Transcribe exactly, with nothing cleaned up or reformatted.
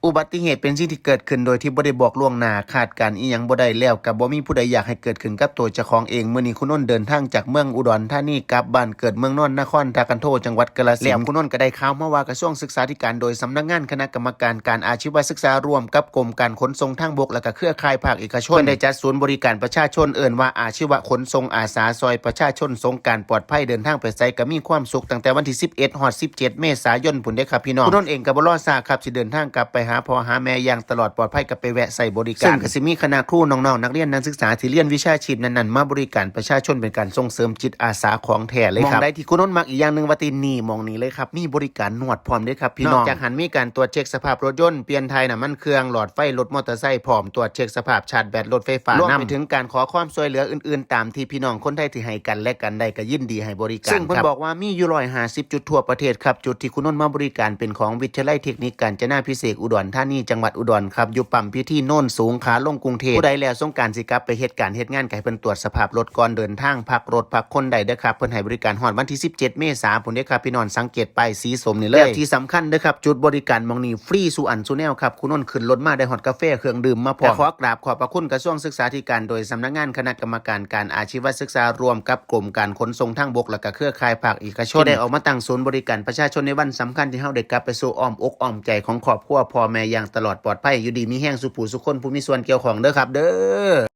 อุบัติเหตุเป็นสิ่งที่เกิดขึ้นโดยที่บ่ได้บอกล่วงหน้า คาดการณ์อิหยังบ่ได้ แล้วก็บ่มีผู้ใดอยากให้เกิดขึ้นกับตัวเจ้าของเอง มื้อนี้คุณนนท์เดินทางจากเมืองอุดรธานีกลับบ้านเกิดเมืองนอนนครทาคันโท จังหวัดกาฬสินธุ์ แล้วคุณนนท์ก็ได้ข่าวมาว่ากระทรวงศึกษาธิการโดยสำนักงานคณะกรรมการการอาชีวศึกษาร่วมกับกรมการขนส่งทางบก และก็เครือข่ายภาคเอกชน เพิ่นได้จัดศูนย์บริการประชาชน เอิ้นว่าอาชีวะขนส่งอาสา ซอยประชาชนสงกรานต์ปลอดภัย เดินทางไปไสก็มีความสุข ตั้งแต่วันที่สิบเอ็ดฮอดสิบเจ็ดเมษายนพุ้นเด้อครับพี่น้อง คุณนนท์เองก็บ่รอช้าครับ สิเดินทางกลับไปหาพ่อหาแม่อย่างตลอดปลอดภัย ก็ไปแวะใช้บริการ ซึ่งก็สิมีคณะครู น้องๆ นักเรียนนักศึกษาที่เรียนวิชาชีพนั้นๆ มาบริการประชาชน เป็นการส่งเสริมจิตอาสาของแท้เลยครับ หม่องใดที่คุณนนท์มักอีกอย่างหนึ่งว่าติ นี่หม่องนี้เลยครับ มีบริการนวดพร้อมเด้อครับพี่น้อง นอกจากหั้นมีการตรวจเช็คสภาพรถยนต์ เปลี่ยนถ่ายน้ำมันเครื่อง หลอดไฟรถมอเตอร์ไซค์พร้อม ตรวจเช็คสภาพชาร์จแบตรถไฟฟ้า รวมไปถึงการขอความช่วยเหลืออื่นๆ ตามที่พี่น้องคนไทยที่ให้กันและกันได้ก็ยินดีให้บริการ ซึ่งเพิ่นบอกว่ามีอยู่ร้อยห้าสิบจุดทั่วประเทศครับ จุดที่คุณนนท์มาบริการเป็นของวิทยาลัยเทคนิคกาญจนาภิเษกอุดรธานี จังหวัดอุดรครับ อยู่ปั๊มพีทีโนนสูง ขาลงกรุงเทพฯ ผู้ใดแล้วสงกรานต์สิกลับไปเฮ็ดการเฮ็ดงาน ก็ให้เพิ่นตรวจสภาพรถก่อนเดินทาง พักรถพักคนได้เด้อครับ เพิ่นให้บริการฮอดวันที่สิบเจ็ดเมษาพุ้นเด้อครับพี่น้อง สังเกตป้ายสีส้มนี่เลย แล้วที่สำคัญเด้อครับ จุดบริการหม่องนี้ฟรีสู่อันสู่แนวครับ คุณนนท์ขึ้นรถมาได้ฮอดกาแฟเครื่องดื่มมาพร้อม ก็ขอกราบขอบพระคุณกระทรวงศึกษาธิการโดยสำนักงานคณะกรรมการการอาชีวศึกษาร่วมกับกรมการขนส่งทางบก และก็เครือข่ายภาคเอกชน ที่ได้ออกมาตั้งศูนย์บริการประชาชนในวันสำคัญที่เฮาได้กลับไปสู่อ้อมอกอ้อมใจของครอบครัวพ่อแม่อย่างตลอดปลอดภัย อยู่ดีมีแฮงสู่ผู้สู่คนผู้มีส่วนเกี่ยวข้องเด้อครับเด้อ